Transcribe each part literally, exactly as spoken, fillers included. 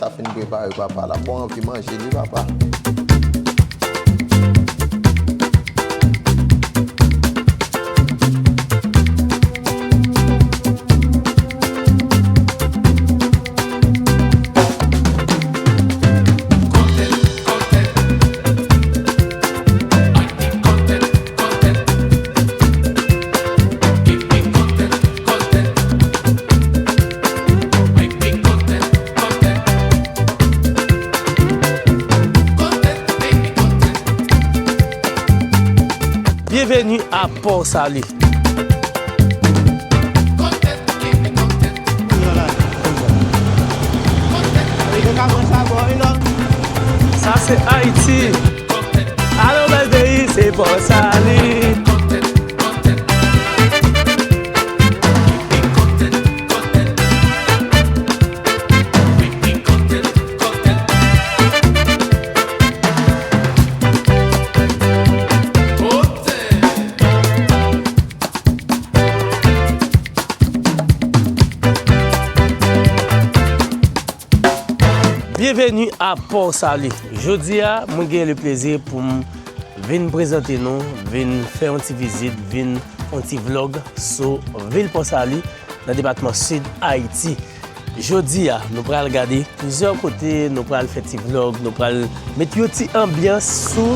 Sa fin prepare papa, l ap ba w anvi manje li papa. Byenveni a Port Salut. Sa se Ayiti. Alo bèl peyi, se Port Salut. Byenveni a Port Salut. Jodi a, mwen gen le plezi pou m vin prezante nou, vin fè yon ti vizit, vin fè yon ti vlog sou vil Port Salut nan depatman Sid Ayiti. Jodi a, nou pral gade plizyè kote, nou pral fè ti vlog, nou pral met yon ti anbyans sou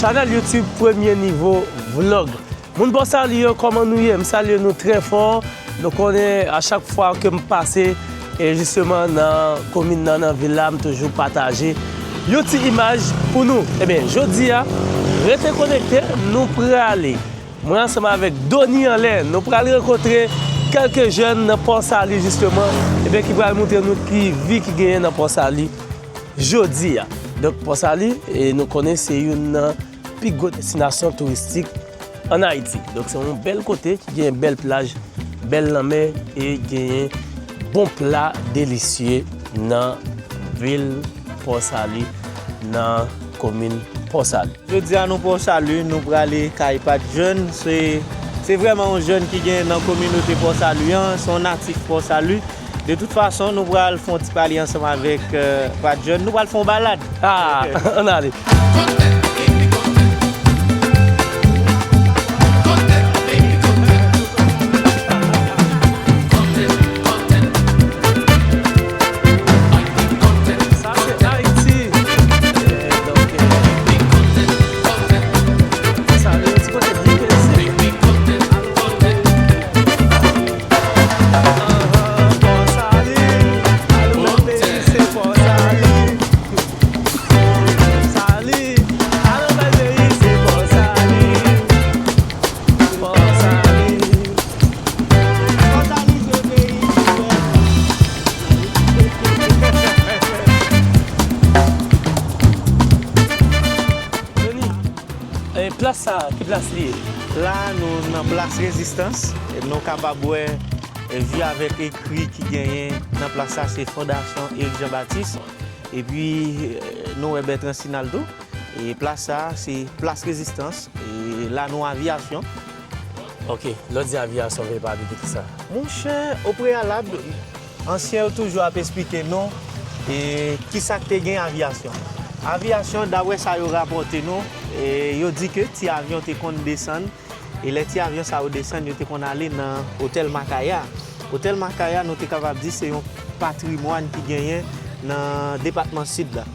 chanèl YouTube Premye Nivo Vlog. Moun Port Salut yo, kòman nou ye? M salye nou trè fò. Nou konnen a chak fwa ke m pase, e jisteman nan komin nan, nan vil la, m toujou pataje yon ti imaj pou nou. Ebyen, jodi a, rete konekte, nou prale. Mwen ansanm avèk Doni Anlè, nou pral rankontre kèlke jèn nan Port Salut, jisteman, ebyen, ki pral montre nou ki vi ki genyen nan Port Salut jodi a. Donk, Port Salut, e nou konnen se youn nan pi gwo destinasyon touristik ann Ayiti. Donk, se yon bèl kote ki gen bèl plaj, bèl lanmè e genyen bon pla delisye nan vil Port Salut, nan komin Port Salut. Jodi a, nou Port Salut, nou prale kay Pat Jèn. Se, se vrèman yon jèn ki gen nan kominote Port Salut an, se yon natif Port Salut. De tout fason, nou pral fè yon ti pale ansanm avèk, euh, Pat Jèn. Nou pral fè yon balad. Ah, ann ale. Sa se Ayiti. Donk, Port Salut, yon ti kote byen peze. Anhan, Port Salut. Alo, bèl peyi, se Port Salut. Salut. Alo, bèl peyi, se Port Salut. Port Salut. Port Salut, se peyi ki bèl. Vini. E plas sa, ki plas li ye? La, nou nan plas Rezistans. E nou kapab wè, e vi avèk ekri ki genyen nan plas sa, se Fondasyon Eric Jean Baptiste. Epi, e, nou wè Bertrand Sinal tou. E plas sa, se plas Rezistans. E la, nou Aviyasyon. Ok, lè w di Aviyasyon, w vle pale de kisa? Monchè, opreyalab, ansyen yo toujou ap esplike nou, e, kisa k te gen Aviyasyon. Aviyasyon, daprè sa yo rapòte nou, e, yo di ke ti avyon te konn desann, e lè ti avyon sa yo desann, yo te konn ale nan Otèl Makaya. Otèl Makaya, nou te kapab di se yon patrimwàn ki genyen nan depatman Sid la.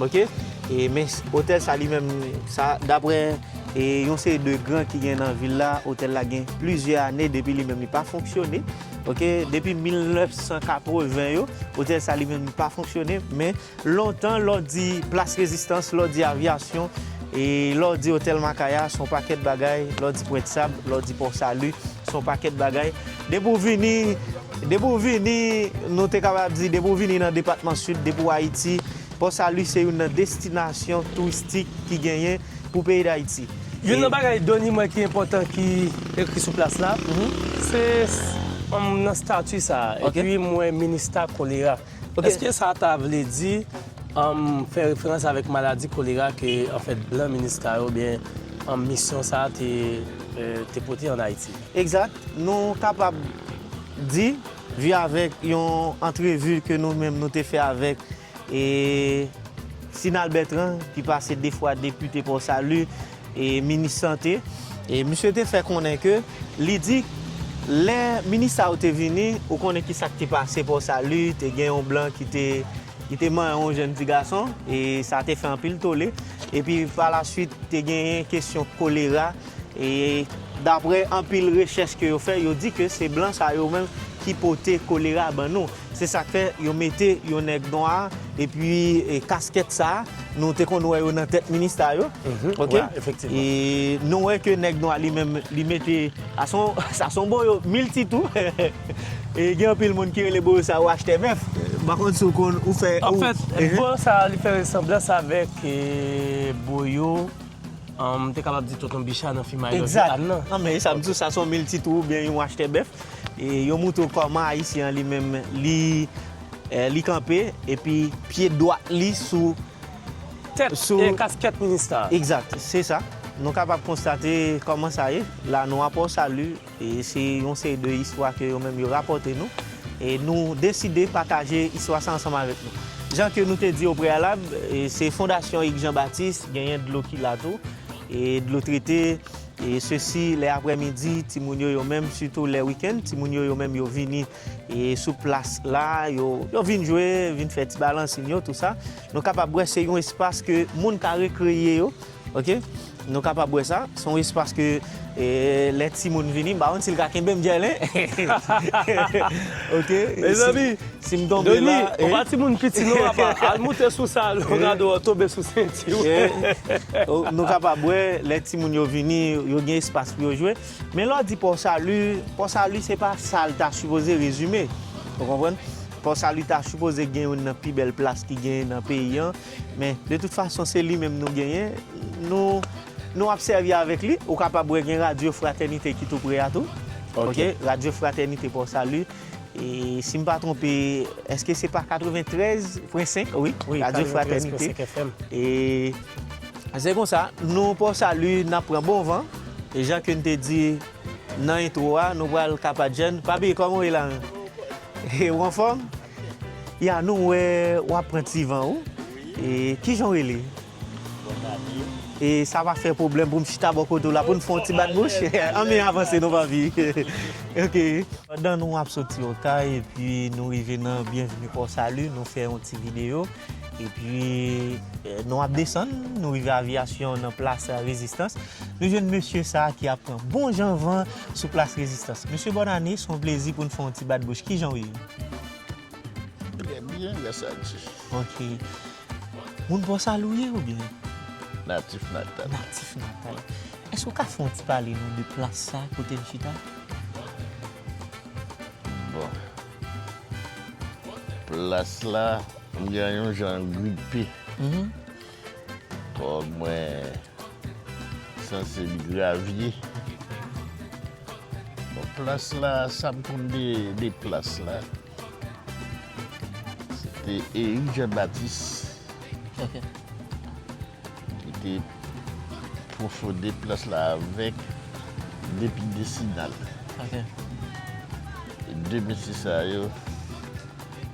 Ok? E, men otèl sa li menm, sa, daprè, e, yon seri de gran ki gen nan vil la, otèl la gen plizyè ane depi li menm li pa fonksyone. Ok? Depi mil nèf san katreven yo, otèl sa li menm li pa fonksyone, men lontan, lè w di plas Rezistans, lè w di Aviyasyon, e lè w di Otèl Makaya, se yon pakèt bagay, lè w di Pwent Sab, lè w di Pò Sali, se yon pakèt bagay. Depi w vini, depi w vini, nou te kapab di, depi w vini nan depatman Sid, depi w Ayiti, Pò Sali se youn nan destinasyon touristik ki genyen pou peyi Dayiti. Youn nan bagay Doni m wè ki enpòtan ki ekri sou plas la, se, um, nan stati sa, epi m wè Minista Kolera. Èske sa ta vle di, um, fè referans avèk maladi kolera ke, anfèt, blan Minista yo, oubyen, um, misyon sa te, eh, te pote ann Ayiti? Egzat. Nou kapab di, vi avèk yon antrevi ke nou menm nou te fè avèk e Sinal Bertrand, ki pase de fwa depite Pòsali e minis sante. E misye te fè konnen ke li di, lè minis sa yo te vini, ou konnen ki sa k te pase Pòsali, te gen yon blan ki te, ki te manyen yon jèn ti gason, e sa te fè anpil tole. Epi pa la swit, te genyen kesyon kolera. E daprè anpil rechèch ke yo fè, yo di ke se blan sa yo menm ki pote kolera ban nou. Se sa k fè yo mete yon nèg nwa, epi e, kaskèt sa, nou te konn wè yo nan tèt minis sa yo. Mhm, ok? Wi, efektivman. E nou wè ke nèg nwa li menm, li mete, sa son, sa son boyo milti tou. E gen anpil moun ki rele boyo sa yo achtè bèf. M pa konn si w konn, ou fè, ou... Anfèt, boyo sa, li fè resanblans avèk e, boyo Ahn, m te kapab di Tonton Bicha nan fim Ayò Egzak. Viann nan. Non, men sa m di w, sa se yon milti tou oubyen yon achtè bèf. E yo montre w kòman Ayisyen an li menm, li, eh, li kanpe, epi pye dwat li sou... Tèt, sou e kaskèt minis la. Egzak, se sa. Nou kapab konstate kòman sa ye. La, nou a Pòsali, e se yon seri de istwa ke yo menm yo rapòte nou. E nou deside pataje istwa sa ansanm avèk nou. Jan ke nou te di opreyalab, e se Fondasyon Hugues Jean Baptiste, genyen dlo ki la tou. E dlo trete, e sesi lè aprèmidi, timoun yo, yo menm, sitou lè wikenn, timoun yo, yo menm, yo vini, e sou plas la, yo, yo vin jwe, vin fè ti balansin yo, tou sa. Nou kapab wè se yon espas ke moun ka rekreye yo, ok? Nou kapab wè sa, se yon espas ke, e, lè timoun vini, m pa konn si l ka kenbe m dyèlen. Ok? E si, mezanmi, si m tonbe Doni, la, ou e pa timoun piti non, papa. Al moute sou sa, w gade w tonbe sou senti w. E, o, nou kapab wè, lè timoun yo vini, yo gen espas pou yo jwe. Men lè w di Pòsali, Pòsali se pa sa l ta sipoze rezime. Ou konprann? Pòsali ta sipoze gen youn nan pi bèl plas ki genyen nan peyi an. Men, de tout fason, se li menm nou genyen. Nou, nou ap sèvi avèk li. Ou kapab wè gen Radyo Fratènite ki tou pre a tou. Ok. Ok? Radyo Fratènite Pòsali. E si m pa twonpe, èske se pa katreventrèz pwen senk? Wi, wi, Radyo Fratènite. Katreventrèz pwen senk F M. E se konsa, nou Pòsali, n ap pran bon van. E jan ke n te di nan entwo a, nou pral Kapad Jèn. Papi, kòman w ye la? E w anfòm? Ya, nou wè w ap pran ti van ou. E kijan w rele? E sa pa fè pwoblèm pou m chita bò kote w la pou n fè yon ti bat bouch? Ann men avanse non, papi. Ok. Pandan nou ap soti Okay, epi nou rive nan Byenveni Pòsali, nou fè yon ti videyo. Epi, eh, nou ap desann, nou rive Aviyasyon nan plas Rezistans. Nou jwenn mesye sa a ki ap pran bon jan van sou plas Rezistans. Mesye, bòn ane, se yon plezi pou n fè yon ti bat bouch. Kijan w ye? Trè byen, gras a Dye. Ok. Moun Pòsali w ye oubyen? Natif natal. Natif natal. Èske w ka fè yon ti pale nou de plas sa kote n chita? Bon. Plas la, m gen yon jan gripe. Mhm. Kò mwen sanse li gravye. Bon, plas la, sa m konn de, de plas la. Se te Éric Jean-Baptiste. Ok. Li te konfonde plas la avèk Depit de Sinal. Ok. E de mesye sa yo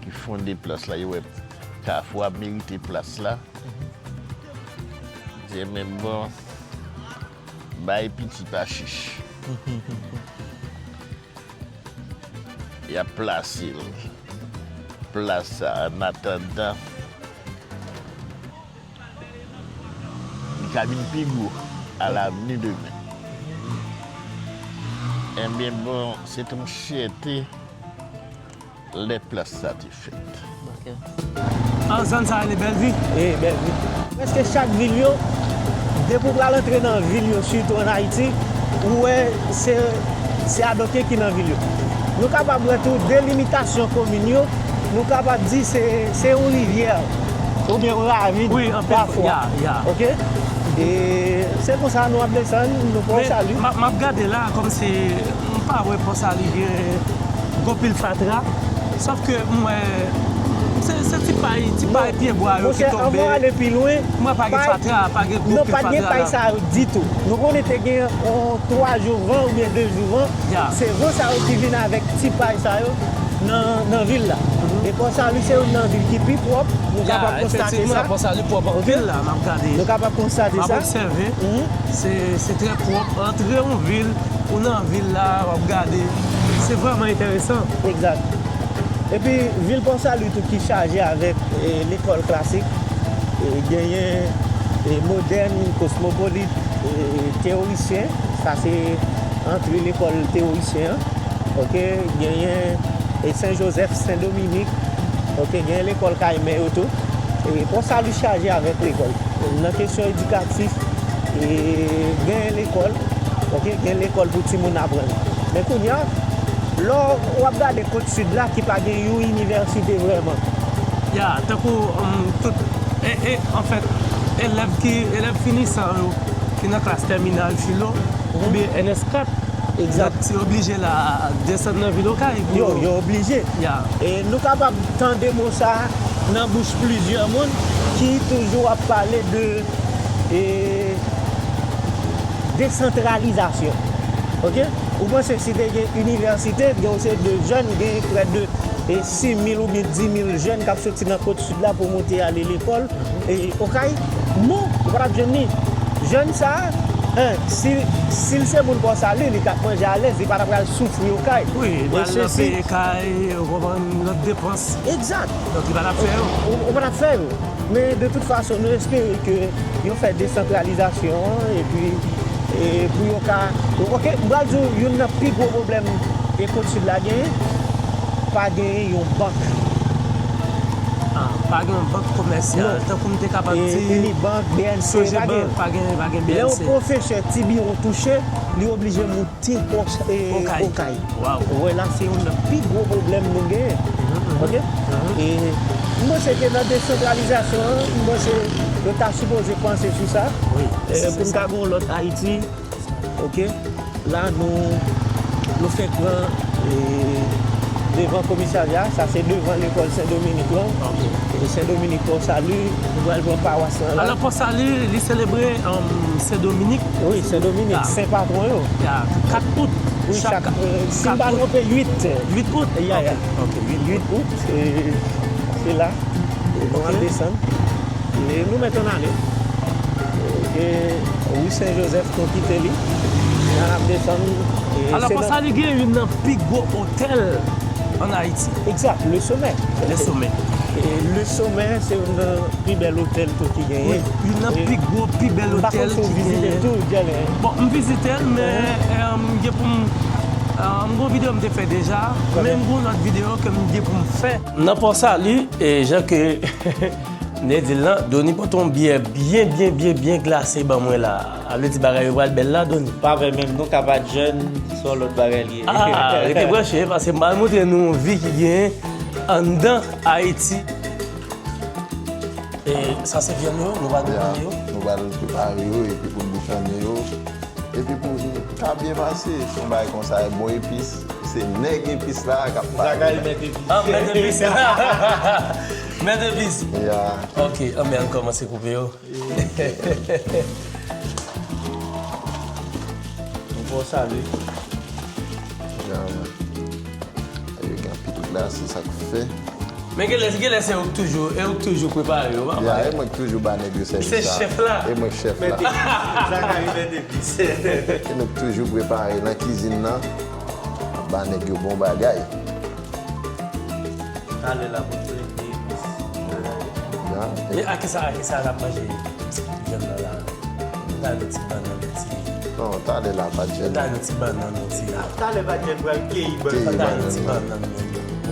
ki fonde plas la, yo wè Kafou a merite plas la. Mhm. Di, men bon, bay piti pa chich. Y ap plase l plas sa, an atandan li ka vin pi gwo alavni demen. Enben bon, se t yon fyète lè plas sa te fèt. Ok. Ah, zòn sa rele Bèlvi? Wi, Bèlvi. Prèske chak vil yo, depi w pral antre nan vil yo, sitou ann Ayiti, ou wè se, se Adoken ki nan vil yo. Nou kapab wè tou delimitasyon komin yo, nou kapab di se, se yon rivyè oubyen yon ravin pafwa. Wi, anpil, ya, ya. Ok? E se konsa nou ap desann, nou pran Pòsali. M ap, m ap gade la, kòmsi m pa wè Pòsali gen gwo pil fatra. Sòf ke m wè se, se ti pay, ti pay pye bwa yo ki tonbe. Monchè, anvan w ale pi lwen, m wè pa gen fatra, pa gen gwo pil fatra la. Non, pa t gen pay sa yo ditou. Nou konnen te gen yon twa jou van oubyen de jou van. Ya. Se van sa yo ki vin avèk ti pay sa yo nan, nan vil la. Mhm. E Pòsali se youn nan vil ki pi pwòp, nou kapab konstate sa. Pòsali pwòp anpil la, m ap gade. Nou kapab konstate sa. M ap obsève, se, se trè pwòp. Antre yon vil, ou nan vil la, w ap gade. Se vrèman enteresan. Egzat. Epi, vil Pòsali tou ki chaje avèk, e, lekòl klasik. E, genyen, e, modèn, kosmopolit, e, teyorisyen. Sa se antre lekòl teyorisyen an. Oke, genyen, e, Sen Jozèf, Sen Dominik. Oke, genyen lekòl kay mè yo tou. E, Pòsali chaje avèk lekòl. Nan kesyon edikatif, e, genyen lekòl. Oke, gen lekòl pou timoun aprann. Men kounye a, lè w ap gade kot sid la ki pa gen yon inivèsite vrèman. Ya, tankou, um, tout, e, e, anfèt, elèv ki, elèv finisan yo ki nan klas tèminal filo, oubyen N S kat, egzat, yo oblije la desann nan vil Okay pou yo, yo oblije. Ya. E nou kapab tande mo sa a nan bouch plizyè moun ki toujou ap pale de, e, desantralizasyon. Oke? Ou panse si te gen inivèsite, gen yon seri de jèn, gen prè de, e, sis mil oubyen dis mil jèn k ap soti nan kot sid la pou monte ale lekòl, e, Okay? Non, ou pa t ap jwenn li. Jèn sa a, en, si, si l se moun Pòsali, li t ap manje alèz, li pa t ap pral soufri Okay. Wi, li pral nan peye kay, ou konprann, lòt depans. Egzat. Donk, li pa t ap fè yo. Ou, ou pa t ap fè yo. Men de tout fason, nou espere ke yo fè desantralizasyon an, epi, e, pou yo ka, oke, m pral di w, youn nan pi gwo pwoblèm e kot sid la genyen, pa genyen yon bank. Ah, pa gen yon bank komèsyal, tankou m te kapab di Unibank, B N C, pa gen. Sogebank, pa gen, pa gen B N C. Lè yon pwofesè ti biwo touche, li oblije moute te Okay. Ou wè la, se youn nan pi gwo pwoblèm nou genyen. Oke? E m panse ke nan desantralizasyon an, m panse yo ta sipoze panse sou sa. E, pou n ka gen yon lòt Ayiti. Oke? La, nou, nou fenk pran, e, devan komisarya, sa se devan lekòl Sen Dominik lan. E Sen Dominik Pòsali, nou pral pran pawas lan la. Alò, Pòsali, li selebre, um, Sen Dominik. Wi, Sen Dominik, sen patwon yo. Ya, kat out. Wi, chak, e, si m pa twonpe, uit. Uit out? Ya, ya. Oke, uit out, e, se la. E nou ap desann. E nou mèt ann ale. E, wi, Sen Jozèf, nou kite li. N ap desann. Alò, Pòsali gen youn nan pi gwo otèl ann Ayiti. Egzat, Le Sommet. Le Sommet. E Le Sommet, se youn nan pi bèl otèl tou ki genyen. Wi, youn nan pi gwo, pi bèl otèl ki genyen. Bon, m vizite l, men, e, m gen pou m, e, m gen yon videyo m te fè deja, men m gen yon lòt videyo ke m gen pou m fè. Nan Pòsali, e, jan ke Nèdil lan, Doni pote yon byè byen, byen, byen, byen glase ban mwen la. A vle di bagay yo pral bèl la, Doni. Pa vre menm, nou ka pa t jèn, se yon lòt bagay li ye. Ah, rete branche, paske m pral montre nou yon vi ki genyen anndan Ayiti. E sa se vyann yo, nou pral prepare yo? Nou pral prepare yo, epi pou n boukannen yo. Epi pou ta byen pase, se yon bagay konsa, bon epis, se nèg epis la k ap pale. Zagay mèt epis. Ah, mèt epis. Mèt epis. Ya. Ok, anben, ann kòmanse koupe yo. Nou fè w sale. Ya, ya. Yo gen anpil glas, se sa k fè. Men genlè, genlè se ou k toujou, e ou k toujou prepare yo, papa. Ya, e mwen k toujou ba nèg yo sèvis la. Se chèf la. E mwen k chèf la. Mèt epis. Zagay mèt epis. E nou k toujou prepare nan kizin nan, ba nèg yo bon bagay. Talè la pou plen epis. Ya. Men a kisa, a kisa n ap manje vyann nan la? Talè ti bannann ti. Non, talè la pa t jwenn. Talè ti bannann nou ti. Talè pa t jwenn pral keyi bannann. Keyi bannann. Talè ti bannann nou.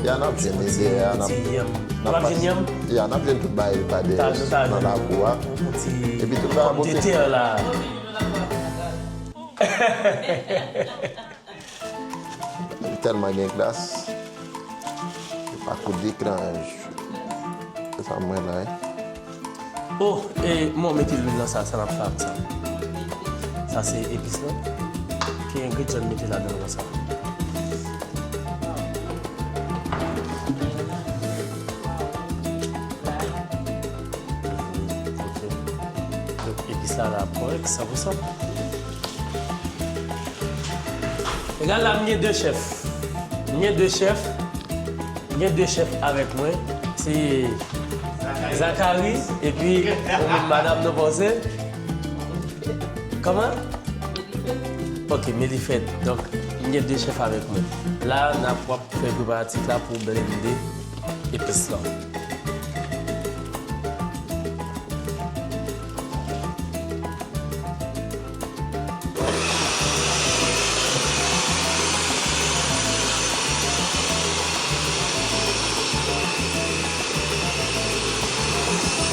Ya, n ap jwenn ide a, n ap, ti yanm. N ap jwenn yanm? Ya, n ap jwenn tout bagay pa dèyè nan lakou a. Epi tout bagay pote. Pòmdetè la. Tèlman gen glas. Yo pa kout deklanch. Se sa mwen la, wi. Oh, e mwen mete lwil nan sa, sa n ap fè ak sa. Sa se epis lan. Ki engredyan n mete ladan l konsa? Ok. Donk, epis la, la kòrèk, san pou san. Egal la, m gen de chèf. M gen de chèf. M Gen de chèf avèk mwen, se Zacharie epi yon moun madanm nou panse. Kòman? Ok, Melifèt. Donk, m gen de chèf avèk mwen. La, n ap, w ap fè preparatif la pou blende epis lan.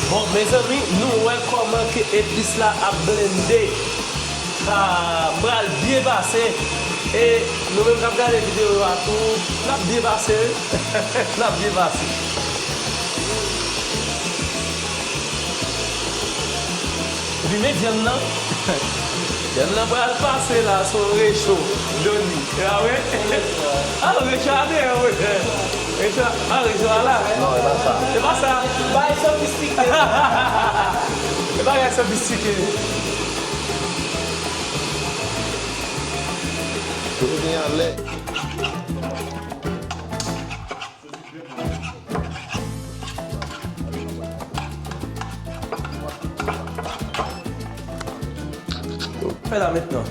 Bon, mezanmi, nou wè kòman ke epis la ap blende. Ah, m pral byen pase. E nou menm k ap gade videyo a tou, n ap byen pase, wi. N ap byen pase. Epi men vyann nan. Vyann nan pral pase la, se yon recho. Doni. E a wi? A, recho a deyò, wi. Recho a, a, recho a la. Non, e pa sa. Se pa sa. Bay sofistike. Se bagay sofistike. Tou vin anlè. Fè la mentnan.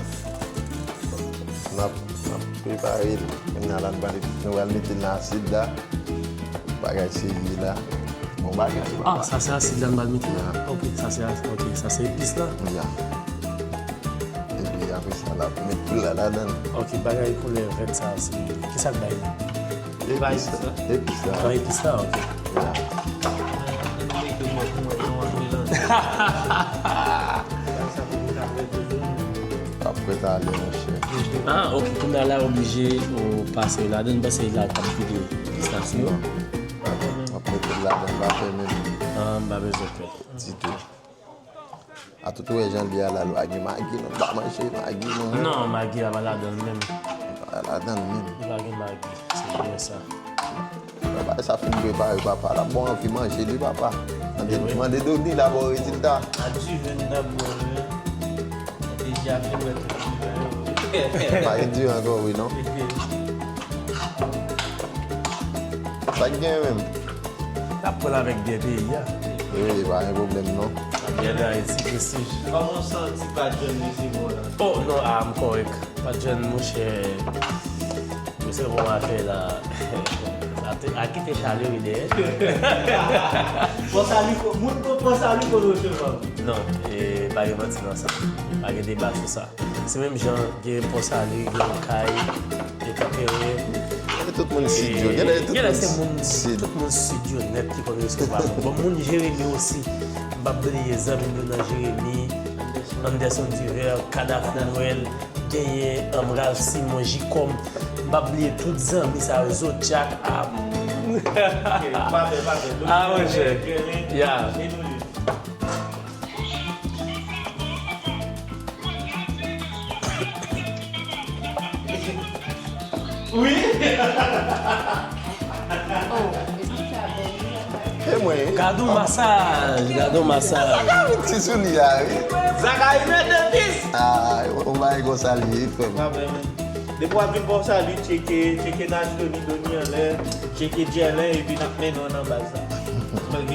N ap, n ap prepare l. Kounye a la, nou pral, nou pral mete l nan asid la. Bagay serye la. Bon bagay, papa. Ah, sa se asid la nou pral mete la. Ok, sa se as-, ok, sa se epis la. Ya. Epi apre sa, l ap met poul la ladan l. Ok, bagay koulè vèt sa, se, kisa k bay li? Epis la. Epis la. Ah, epis la, ok. Ya. Apre talè, monchè. Ah, ok, kounye a la, oblije ou pase yo ladan, m panse la k ap vide epis la sou yo. Non. Apre, apre tout ladan, pa fè menm. Ah, m pa bezwen pè. Ditou. A tout wè jan l ye a la, l pa gen magi, non, pa manje magi, non. Non, magi a pa ladan l menm. Pa ladan l menm. Li pa gen magi, se byen sa. Lè bagay sa fin prepare, papa, l ap ba w anvi manje li, papa. Mande, mande Doni, l ap ba w rezilta. A diven n ap bwè, wi. Deja fin wè tout diven yo. Pa gen diven ankò, wi, non? Sa k gen menm? N ap pran l avèk byè peyi a. Wi, pa gen pwoblèm non. Byè de Ayiti, prestij. Kòman w santi pa t jwenn resevwa w la? Oh, non, ah, m kòrèk. Pa t jwenn, monchè. Resevwa w a fè la. A te, a kite chale wi dèyè. Pòsali, moun pòsali konn resevwa w. Non, e, pa gen manti nan sa. Pa gen deba sou sa. Se menm jan gen Pòsali, gen Okay, gen Kanperen. Genlè tout moun sid yo. Genlè tout moun sid. Tout moun sid yo nèt ki konn resevwa nou. Bon, moun Jeremi osi. M p ap bliye zanmi m yo nan Jeremi, Anderson Duver, Kadafou Nwèl, genyen, um, Ralph Simon, Jikòm. M p ap bliye tout zanmi sa yo, Zodiak, ah, ah, monchè. Ya. Wi. Oh, e mwen. Gade yon masaj, gade yon masaj. Ti sou li a, wi. Zakari mete pis. Ah, on bagay konsa li ye, frè m. Depi w ap vin Pòsali, tcheke, tcheke Najloni, Doni anlè, tcheke Djèlè, epi n ap mennen w nan baz la. Ok?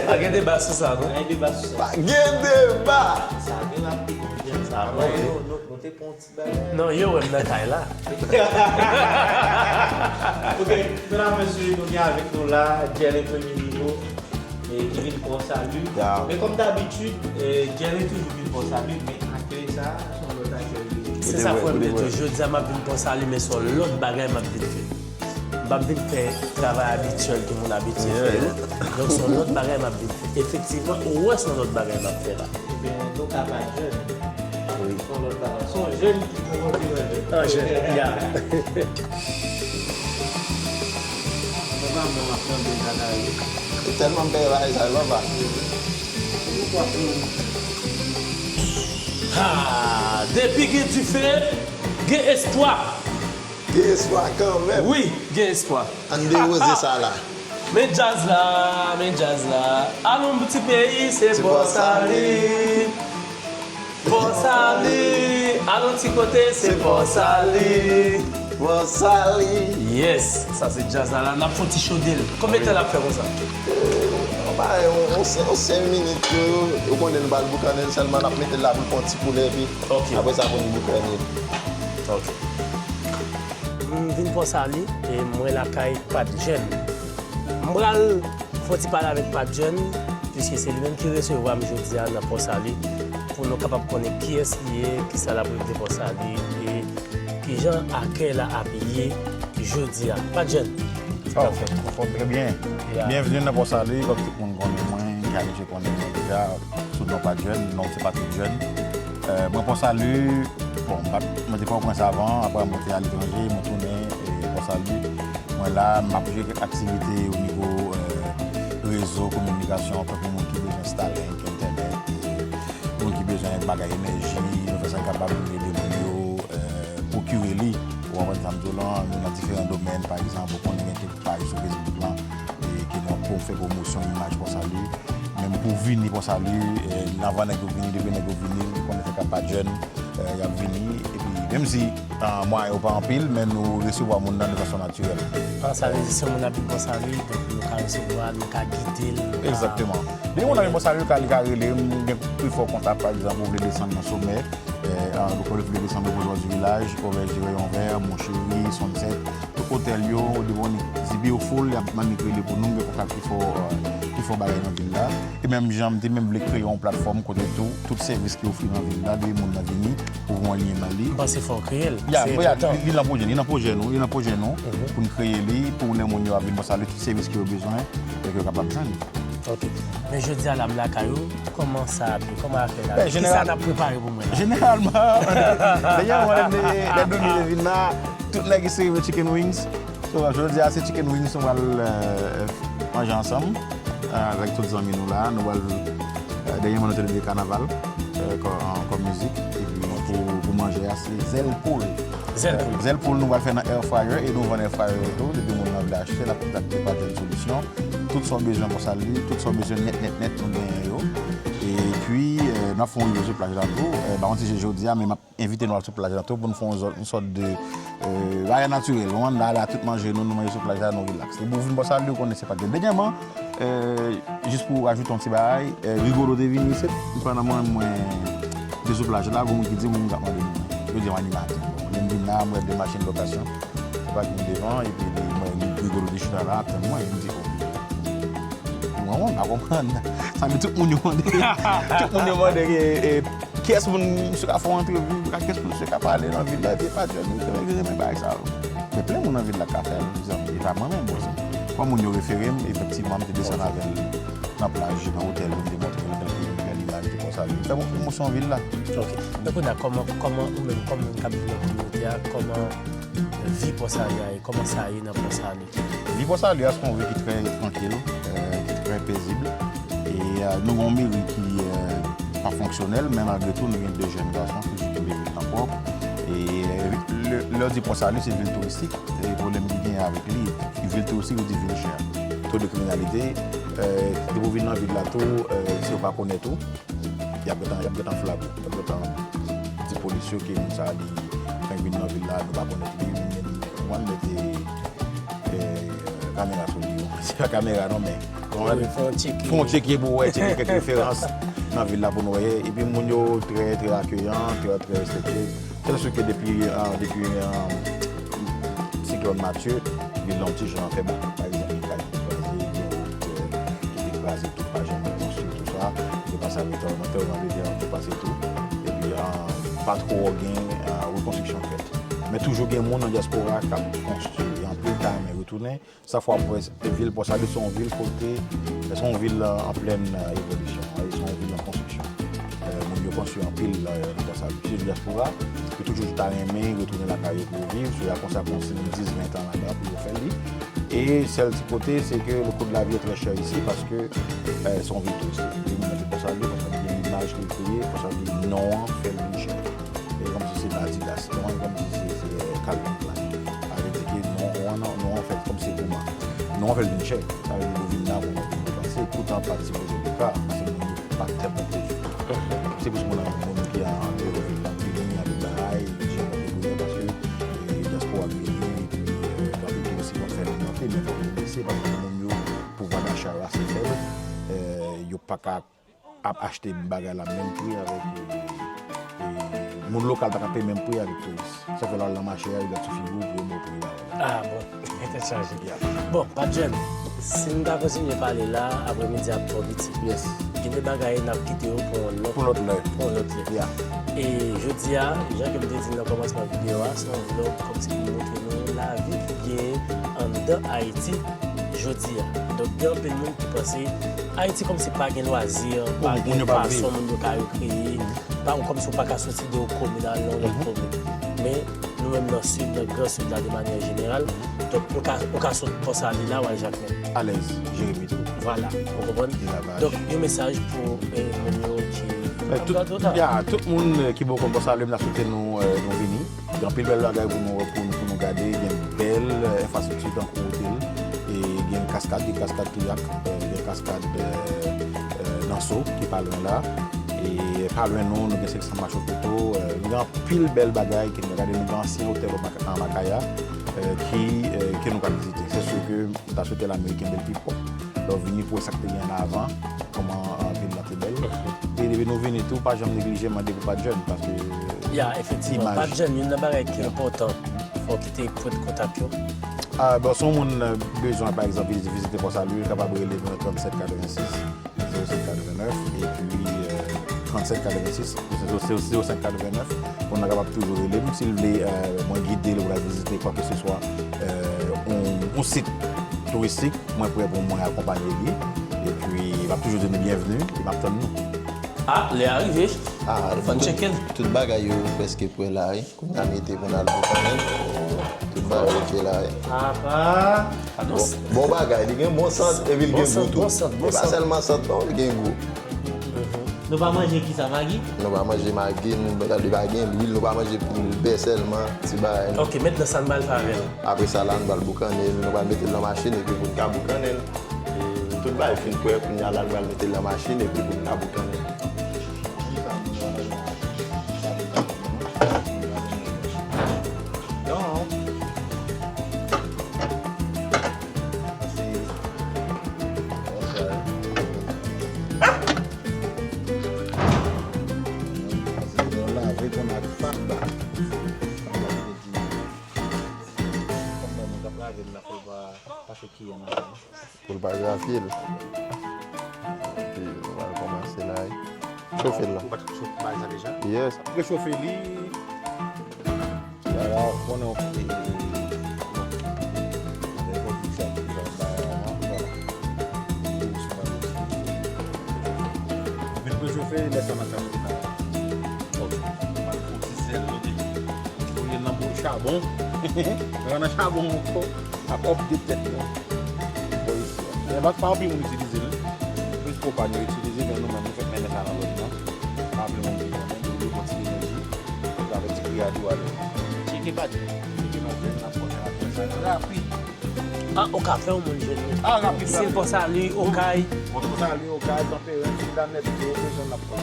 Pa gen deba sou sa, non? Pa gen deba sou sa. Pa gen deba! Sa gen rapid, sa. Sa bon, wi. Nou, nou, nou te pran yon ti bagay. Non, yo wè m nan kay la. Ok, medam, mesye, nou gen avèk nou la, Djèlè Premye Nivo. E ki vin Pòsali. Ya. Men kòm dabitid, e, Djèlè toujou vin Pòsali, men akèy sa, se yon lòt akèy li ye. Se sa, frè m, te di w, jodi a m ap vin Pòsali, men se yon lòt bagay m ap vin fè. M p ap vin fè travay abityèl ke moun abitye fè yo. Donk, se yon lòt bagay m ap vin fè. Efektivman, ou wè se yon lòt bagay m ap fè la. Ebyen, nou ka pa jèn. Wi. Se yon lòt bagay. Se yon jèn ki poko vin jèn. An jèn, ya. Mwen pa mwen ap mande Zakari. Ou tèlman bèl bagay sa, papa. Ha! Depi gen dife, gen espwa. Gen espwa kanmenm. Wi, gen espwa. Ann dewoze sa la. Men djaz la, men djaz la. Alon ti peyi, se Pòsali. Pòsali, alon ti kote, se Pòsali. Port Salut. Yes, sa se djaz la la. N ap fè yon ti chode l. Konbyen tan l ap fè konsa? Yon bagay, yon, yon senk, yon senk minit tou. Ou konnen nou pral boukannen l sèlman, n ap mete l la pou l fè yon ti koulè, epi Ok. apre sa pou nou boukannen l. Ok. M vin Port Salut e mwen lakay Pat Jèn. M pral fè yon ti pale avèk Pat Jèn, piske se li menm ki resevwa m jodi a nan Port Salut, pou nou kapab konnen kiyès li ye, kisa l ap regle Port Salut, e kijan akèy la ap ye jodi a. Pat Jèn, sa k ap fèt? Anfòm, trè byen. Yeah. Byenvni nan Port Salut, kòm tout moun konnen mwen, ki abitye konnen mwen deja, sou non Pat Jèn, non se Patrick Jèn. Euh, mwen Port Salut, bon, m pa, mwen te Pòtoprens avan, apre mwen te aletranje, mwen tounen, e Port Salut. Mwen la, m ap jere kèk aktivite o nivo, euh, rezo kominikasyon, tankou moun ki bezwen Starlink, entènèt, e moun ki bezwen bagay enèji, nou fè sa n kapab pou n ede moun yo, euh, pwokire li. Ou konprann sa m di w lan, nou nan diferan domèn, pa egzanp, ou konnen gen kèk paj sou Facebook lan, e ke nou ap pwo-, fè pwomosyon imaj Port Salut. Menm pou vini Port Salut, e, anvan nèg yo vini, depi nèg yo vini, nou konnen se ka pa jèn, e, y ap vini. Epi, menm si, a, mwayen yo pa anpil, men nou resevwa moun nan de fason natirèl. A, sa vle di, si yon moun ap vin Port Salut, donk nou ka resevwa l, nou ka gide l, nou ka Egzakteman. Depi moun ap vin Port Salut, li ka, li ka rele m, gen pifò kontak, pa egzanp, ou vle desann nan Somè, e, a, ou vle desann Repoze Vilaj, Ovèj Reyon Vè, Mon Cheri, Sunset, tout otèl yo, depi w di Beaufort, y ap mande krele pou nou, gen kontak ki fè, euh, ki fè bagay nan vil la. E menm jan, m te menm vle kreye yon platfòm kote tou, tout sèvis ki ofri nan vil la, depi moun nan vini, ou voye lyen ban li. M panse fò w kreye l. Ya, Se ya, enpòtan. Li, li nan pwojè, li nan pwojè nou, li nan pwojè nou, Mhm. pou n kreye li, pou lè moun yo ap vin Port Salut, tout sèvis ke yo bezwen, e ke yo kapab jwenn. Ok. Men jodi a la m lakay ou, kòman sa ap ye? Kòman afè la? Ben, Kisa jeneral- n ap prepare pou mwen la? Jeneralman, dènyèman, lè, lè nou vin la, tout nèg eseye vle chicken wings. So, jodi a, se chicken wings nou pral, euh, manje ansanm, euh, avèk tout zanmi nou la. Nou pral, euh, dènyèman, nou te de kanaval, euh, kò-, an, kòm mizik. Epi pou, pou manje a, se zèl poul. Zèl poul. Zèl poul nou pral fè nan air fryer e nou vann air fryer yo tou. Depi moun nan vle achte, n ap kontakte pa jèn solisyon. Tout sa w bezwen Port Salut, tout sa w bezwen nèt, nèt, nèt, nou genyen yo. Epi, euh, n ap fè yon rive sou plaj la tou. Euh, pa yon ti je jodi a, men m ap envite nou al sou plaj la tou pou nou fè yon zòn, yon sòt de, euh, bagay natirèl. Ou konprann, la, la, tout manje nou, nou manje sou plaj la, nou rilaks. Epi w vin Port Salut, ou konnen se pa de. Dènyèman, euh, jis pou ajoute yon ti bagay, euh, Rigolo te vini isit, pandan mwen, mwen te sou plaj la, gon moun ki di, moun t ap mande mwen. Yo di yon animatè. Bon, lè m vin la, mwen de machin lokasyon. Se pa ki m devan, epi li, mwen, Rigolo te chita la, ap tann mwen, m di, oh. Mwen, mwen pa konprann. Sa vle tout moun yo mande. Tout moun yo mande, e, e, kiyès moun misye ka fè yon antrevi, kiyès moun misye ka pale nan vil la, epi pa jèn, misye renmen bagay sa yo. Men plen moun nan vil la ka fè l, mezanmi, e pa mwen menm, bon, se kòm moun yo refere m, efektivman, m te desann avè l nan plaj, nan otèl, m te montre l kèk bèl imaj de Port Salut. M fè pwomosyon vil la. Ok. Men kounye a, kòman, kòman ou menm, kòm moun k ap viv nan kominote a, kòman vi Port Salut a ye? Kòman sa ye nan Port Salut? Vi Port Salut a se yon vi ki trè trankil, euh, ki trè pezib. E, euh, nou gen yon meri ki, euh, pa fonksyonèl, men malgre tou, nou gen de jèn gason ki toujou kenbe vil lan pwòp. E, euh, lè, lè w di Port Salut, se vil touristik. E pwoblèm ki genyen avèk li, vil touristik, yo di vil chè. To de kriminalite, euh, depi w vin nan vil la tou, euh, si yo pa konnen tou, y ap gentan, y ap gentan flag ou, y ap gentan di polis yo ke moun sa a li fenk vin nan vil la, nou pa konnen ki moun, ou konprann, mete, eh, kamera sou li. Se pa kamera non, men, ou konprann? Wi, fè yon tcheke. Fè yon tcheke pou wè, tcheke kèk referans nan vil la pou nou wè. Epi moun yo trè, trè akeyan, trè, trè respektye. Sèl si ke depi, ah, depi, ah, siklòn Matye, vil la yon ti jan fè bak. Pa egzanp, gen kay ki kraze, gen wout, eh, ki te kraze tou, pa janm rekonstwi tou sa. Yo pase avèk anterman de tè, yo pase tou. Epi, ah, pa twò gen, ah, rekonstriksyon k fèt. Men toujou gen moun nan dyaspora k ap konstwi. Anpil ta renmen retounen. Sa fwa m wè vil Port Salut se yon vil kote, se yon vil an, an plèn, eh, evolisyon, eh, se yon vil an konstriksyon. Eh, moun yo konstwi anpil, eh, nan Port Salut. Piske dyaspora, yo toujou ta renmen retounen lakay yo pou yo viv, se a konsa konsi nou dis, ven tan ladan pou yo fè li. E sèl ti kote, se ke le coût de la vie est très cher ici, paske, eh, se yon vil touristik. Li menm nan Port Salut, Port Salut gen imaj ke l kreye, Port Salut non an fè l vin chè. E kòmsi se Adidas, non an kòmsi se, se, eh, Calvin Klein. Sa vle di ke non, non, non, non an fèt kòmsi pou mwen. Non an fè l vin chè. Sa vle di ou vin la pou mwen vin depanse. Poutan pa t sipoze le ka, se moun yo pa tèlman pwodui. Se plis moun, moun ki an deyò vil la, ki vini avèk bagay, jan yo debouye, paske, eh, dyaspora ki vini yo pa ka ap achte bagay la menm pri avèk, e, e, moun lokal pa ka peye menm pri avèk touris. Sa fè lè w al nan mache a, yo gad sou figi w pou yo ba w pri bagay la. Ah bon, tèt chaje. Yeah. Bon, Padjèn, si n ta kontinye pale la, apremidi ap twò piti. Yes. Gen de bagay n ap kite yo pou yon lòt, pou yon lòt lè. Pou yon lòt lè. Yeah. E jodi a, jan ke m te di nan kòmansman videyo a, se yon vlòg kòmsi ki montre nou lavi ki genyen anndan Ayiti jodi a. Donk, gen anpil moun ki panse Ayiti kòmsi pa gen lwazi, pa gen fason moun yo ka rekreye, pa kòmsi ou pa ka soti de yon komin al nan yon lòt komin. Men, nou menm nan Sid, nan Gran Sid la de manyè jeneral, donk, ou ka, ou ka sot Pòsalye la, w al Jakmèl. Alèz, Jeremi tou. Vwala, ou konprann? Donk, yon mesaj pou, eh, moun yo ki ap gade w la. Ya, tout moun, eh, ki poko konn Pòsalye, m ta swete nou, eh, nou vini. Gen anpil bèl bagay pou nou, pou nou, pou nou gade. Gen bèl, eh, enfrastrikti tankou otèl. E gen kaskad, gen kaskad Touyak, eh, gen kaskad, eh, eh, Nanso ki pa lwen la. E pa lwen nou, nou gen Seksyon Machopoto, eh, nou gen anpil bèl bagay ke nou gade. Nou gen ansyen otèl Maka-, Makaya, eh, ki, eh, ke nou ka vizite. Se si ke m ta swete Lameri kenbe l pi pwòp. Lè w vini pou wè sa k te gen ann avan, kòman, eh, vil la te bèl. E depi nou vini tou, pa janm neglije mande pou Padjèn, paske ya, efektivman, imaj. Padjèn, youn nan bagay ki enpòtan, fò w kite pwent kontak yo. Ah, bon, si yon moun, eh, bezwen, pa egzanp, vizite, vizite Pòsalye, li kapab rele mwen tranntsèt katrevensis, zewo senk katrevenèf, epi, eh, tranntsèt katrevensis, zewo senk katrevenèf, pou moun nan kapab toujou rele m. Si l vle, eh, mwen gide l pou l al vizite kwa ke se swa, eh, yon, yon sit touristik, mwen prè pou mwen akonpanye li. Epi, m ap toujou di nou byenvni, e m ap tann nou. Ah, lè a rive. Ah, fò n tcheke l. Tout bagay yo prèske prè la, wi. Kounye a mete pou n al boukannen. Tout bagay oke la, wi. Apa. Bon, bon bagay, li gen bon sant, epi l gen gou tou. Bon sant, bon sant, bon sant. E pa sèlman sant, non, li gen gou. Nou pa manje kisa, magi? Nou pa manje magi, nou, li pa gen lwil, nou pa manje poul bè sèlman, ti bagay. Ok, mentnan sa n pral fè avè l? Apre sa la, nou pral boukannen l, nou pral mete l nan machin, epi pou n ka boukannen l. Tout bagay fin prè, kounye a la, nou pral mete l nan machin, epi pou n ka boukannen l. Lave konn ak fab. Fab la vle di, kòm mwen, mwen t ap lave l la, fò l pa pase kiyè nan sa. Pou l pa grafye l. Epi, nou pral kòmanse la, wi. Chofe l la. Ou pa t chofe bagay sa deja? Yes. Prechofe li. Bagay la, konnen w, e, e, e, bon. Lè w fin chofe li, sa w bay la, vwala. Dousman, dousman. Ou fin prechofe, lè sa n ap fè moun la. Ok. Ou pral fè yon ti sèl, ok. Ou ye nan bouch chabon. Ou nan chabon ankò. Ap update tèt nou. Bò isi a. Men pa, pa anpil moun itilize l. Plis konpayi yo itilize, men nou menm, nou fèk mennen sa nan lòd nan. Pa anpil moun ki konnen, nou dwe pran ti enèji. Pou avè ti pri a tou ale. Tcheke pa di. Tcheke pa di, n ap fè sa rapid. Ah, Okap fè yon moun jwenn nou. Ah, rapid, rapid. Sil Pòsalye, Okay. Pòsalye, Okay, Kanperen, Silanèt, yo bezwen n ap fè.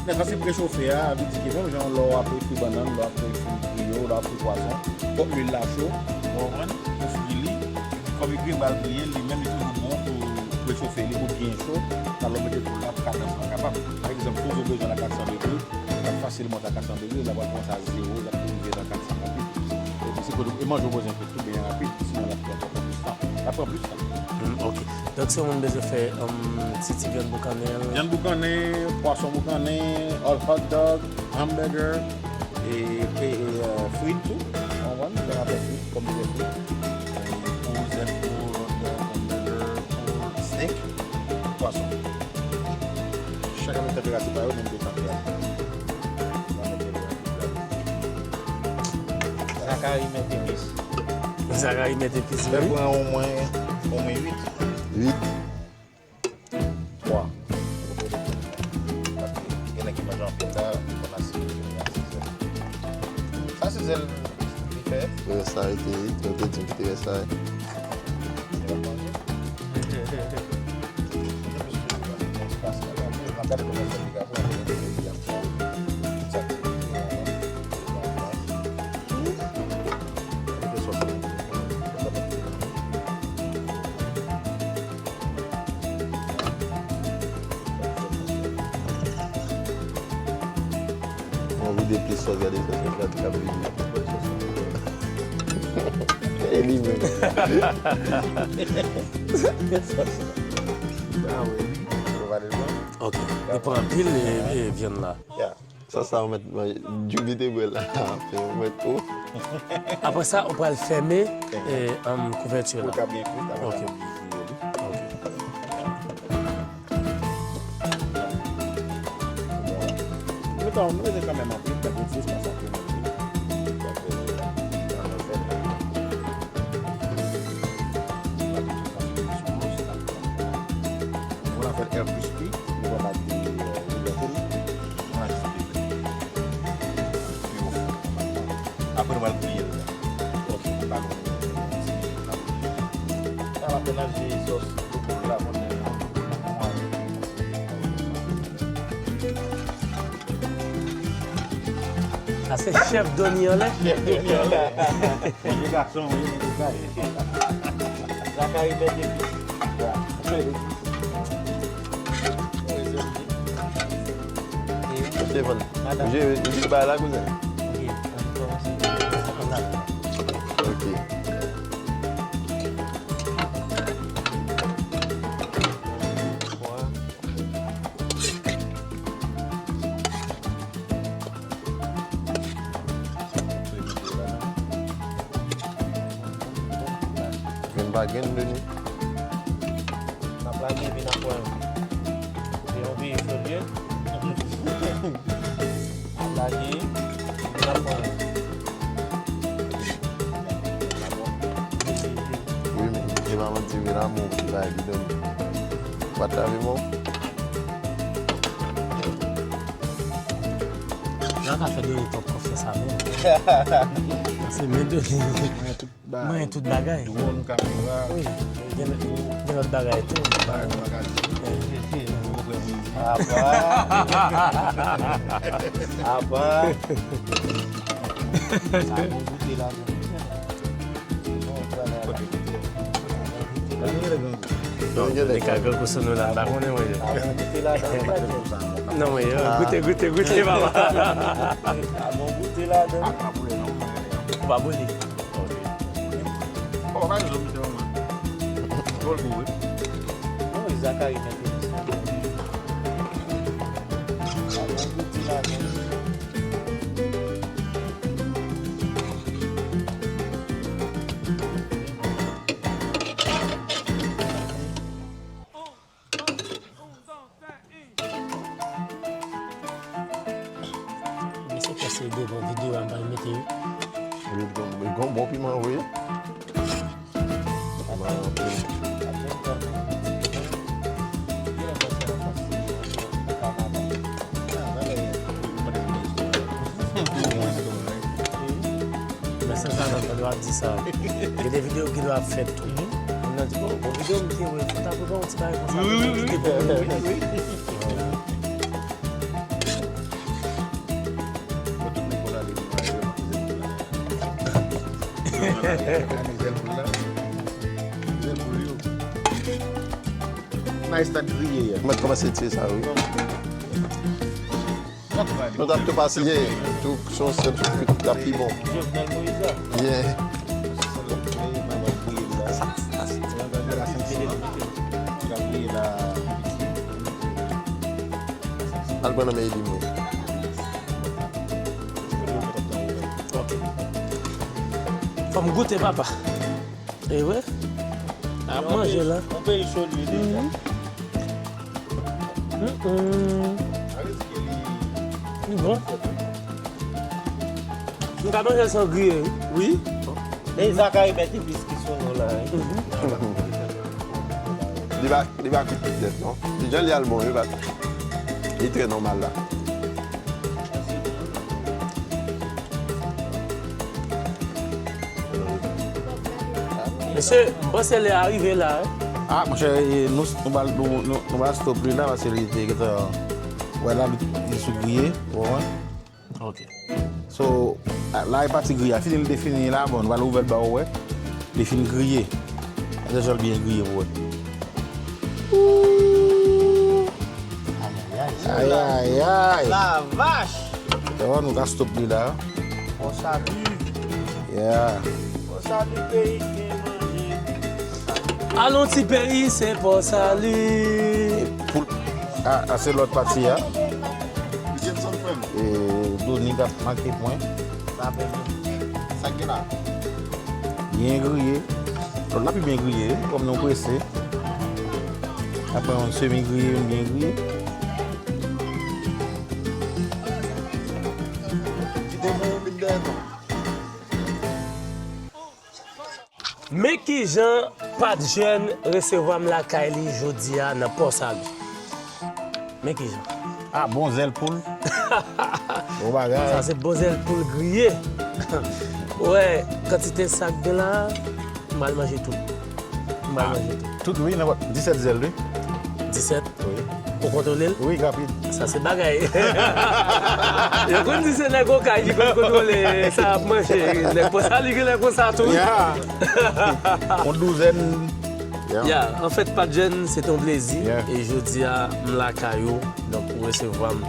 Men sa se prechofe a, vle di ke menm jan lè w ap refri bannann, lè w ap refri griyo, lè w ap fri pwason, fòk lwil la cho, ou konprann, pou fri li. Kòm li griye, ba l griye, li menm li toujou bon pou prechofe li, pou byen cho, sa lè w mete poul la pou kadans lan kapab. Pa egzanp, si w bezwen l a kat san degre, l ap fasil monte a kat san degre, l ap kòmanse a zewo, l ap rive nan kat san rapid. Epi se kote, e manje w bezwen fri tou byen rapid, sinon l ap pran, l ap pran plis tan. L ap pran plis tan. Hmm, ok. Donk, si yon moun bezwen fè, um, ti, ti vyann boukannen. Vyann boukannen, pwason boukannen, hot dog, hamburger, e, e, e, euh, frit tou. Ou konprann? Vyann avèk frit, kòm de frit. Pou zèb, pou hot dog, hamburger, pou steak, pwason. Chak avèk tanperati pa yo, menm de tanperati pa yo. Zakari met epis. Zakari met epis, wi. Fè pran omwen, omwen uit. Uit. Twa. Paske gen nèg ki manje anpil la, konn asire ke li asizèl. Asizèl vit fè. Rès sa rete, wi. Yo te di m kite rès sa, wi. Li pa manje. Gade kòman fè li gason, li ap fè tout sa ki mete sòs la. Sa pa ti. Epis sòs, gade sòs, gade sòs k ap vini. E li menm. Ok. Li pran anpil, e, e, vyann la. Ya. Sòs sa, ou mèt manje. Djoubi te bwè la. Ou mèt tou. Apre sa, ou pral fèmen, e, um, kouvèti la. Pou l ka byen kwit, apre sa, nou vire li. Ok. Bon, nou mete kanmenm anpil, men pou jis pa sa ke nou vle. Pou n ap fè l crispy, nou va mete, euh, nou va fè l. Apre, nou pral griye l la. Ok. Sa va fè nan je sòs pou la, pou nou. Sa se chèf Doni anlè. Chèf Doni anlè. Manje gason, wi, manje gason. Zakari mèt epi. Stephen, ou jere, ou jere bagay la, kouzen? Ok, ann kòmanse. Ok. Grenn pa grenn, Deni. N ap lage epi n ap pran yon peyi solye. N ap lage epi n ap pran. Wi, men, e pa manti, men lanmou, bagay bidon. Ou pa t lave men w? Nan ka fè Doni twòp konfyans a men. Se men Doni. Mwen tout bagay. Mwen tout bagay. Drone, kamera. Wi. Gen, gen lòt bagay tou. Bagay pou magazin. Apa. Apa. Sa bon goute la. Non, li ka grangou sou nou la, m pa konnen mwen. Non, mwen, yo, goute, goute, goute, papa. Ou pa boule. Mesye, kè se de bon videyo a, m pral mete yo. Li gon, li gon bon piman, wi. Men se sa, nan tan w ap di sa. Gen de videyo ki dwe ap fèt tou. Moun nan di, "Bon, bon videyo m te wè, fò ta pran yon ti bagay konsa." Wi, wi, wi, wi. Mwen tout nèg konn ale pou manje, mwen koze pou la. Mwen ale, mwen ale zèl poul la. Zèl poul yo. Nice tan griye a. Mwen kòmanse tire sa, wi. Nou t ap tou pasiye, tou son sèl sou frit, t ap pi bon. Jovenel Moïse la. Yeah. Al pran nan men Elim, wi. Ok. Fò m goute, papa. E vre? Ap manje la. Yon peyi solid, wi. Mm-mm. Li bon. M ka manje l san griye, wi. Wi. Men Zakari mèt epis ki sou nou la, wi. Li pa, li pa kwit tout nèt, non. Li jan li al bon, li pa, li trè nòmal la. Mesye, m panse lè a rive la, wi. Ah, monchè, e, nou, nou pral, nou, nou, nou pral stop li la, paske li te gentan, wè la, li, li sou griye, ou konprann? Ok. So, a, la, e pati griye a. Fini, li te fini la, bon, nou pral ouvè l ba ou wè. Li fin griye. Gade jan l byen griye pou wè. Ooh. Ay, ay, ay. Ay, ay, ay. La vach! Bon, nou ka stop li la. Pò Sali. Yeah. Pò Sali, peyi ki gen manje. Alon ti peyi, se Pò Sali. Pou, a, a, se lòt pati a. Li gen zòn frè m. E, Doni k ap make pwen. Sa fè m. Sa gen la? Byen griye. Lòt la pi byen griye, wi, kòm nou prese. Apre yon semi griye, yon byen griye. Kite mwen vin dèyè non. Men kijan Pat Jèn resevwa m lakay li jodi a nan Pò Sali. Men kijan. Ah, bon zèl poul. Bon bagay. Sa se bon zèl poul griye. Ou wè kantite sa k gen la, m al manje tout. M al manje tout. Tout, wi, nenpòt disèt zèl, wi. Disèt? Wi. Ou kontwole l? Wi, rapid. Sa se bagay. Yo konn di se nèg Okay ki konn kontwole sa ap manje. Nèg Pò Sali gen lè konsa tou, wi. Yeah. Yon douzèn. Yeah. Yeah, anfèt, Pat Jèn, se te yon plezi. Yeah. E jodi a, m lakay ou. Donk, ou resevwa m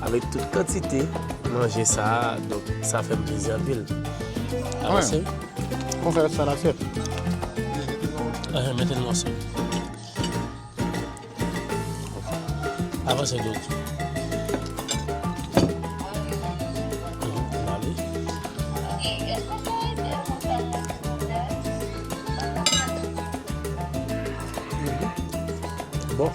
avèk tout kantite manje sa a. Donk, sa fè m plezi anpil. Avanse. Konsa sa nan asyèt. Ehe, mete l nan asyèt. Avanse, Dodi. Mhm, ale. Bon.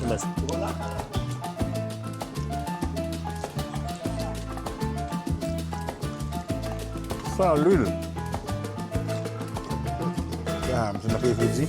Mèsi. Sa lwil. Ah, m te nan peyi fredi.